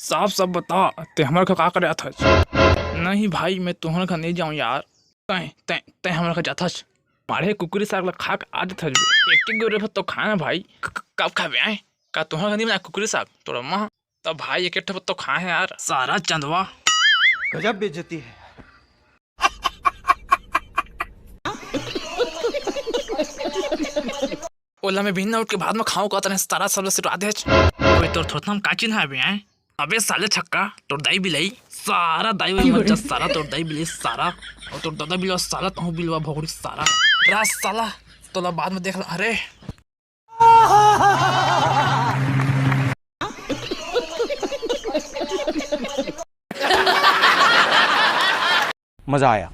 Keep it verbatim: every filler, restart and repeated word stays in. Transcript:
साफ साफ बता, ते हमर घर का करे आथस? नहीं भाई, मैं तुहर घर नहीं जाऊं यार। तैं, तैं, तैं हमर घर जाथस? मारे कुकुरी साग ला खा के आ जाथस बे। एक एक गोरे भर तो खाए ना भाई। क-, क-, कब खाबे आए? का तुहर घर नहीं बना कुकुरी साग? तोर अम्मा। तब भाई एक एक ठो तो खाए है यार। सारा चंदवा। गजब बेइज्जती है। ओला मैं बिहन्ना उठ के भात में खाऊं का, तने सारा सब ला सिटवा देच। ओए, तोर थोथना म का चिन्हा हवे, हैं? अबे साले छक्का, तोर दाई बिलाई, सारा दाई वाई मत जा, सारा तोर दाई बिलाई, सारा, और तोर दादा बिलवा, साला तहूं बिलवा भोगड़ी, सारा। रा साला, तोला बाद में देख ला, अरे। मजा आया।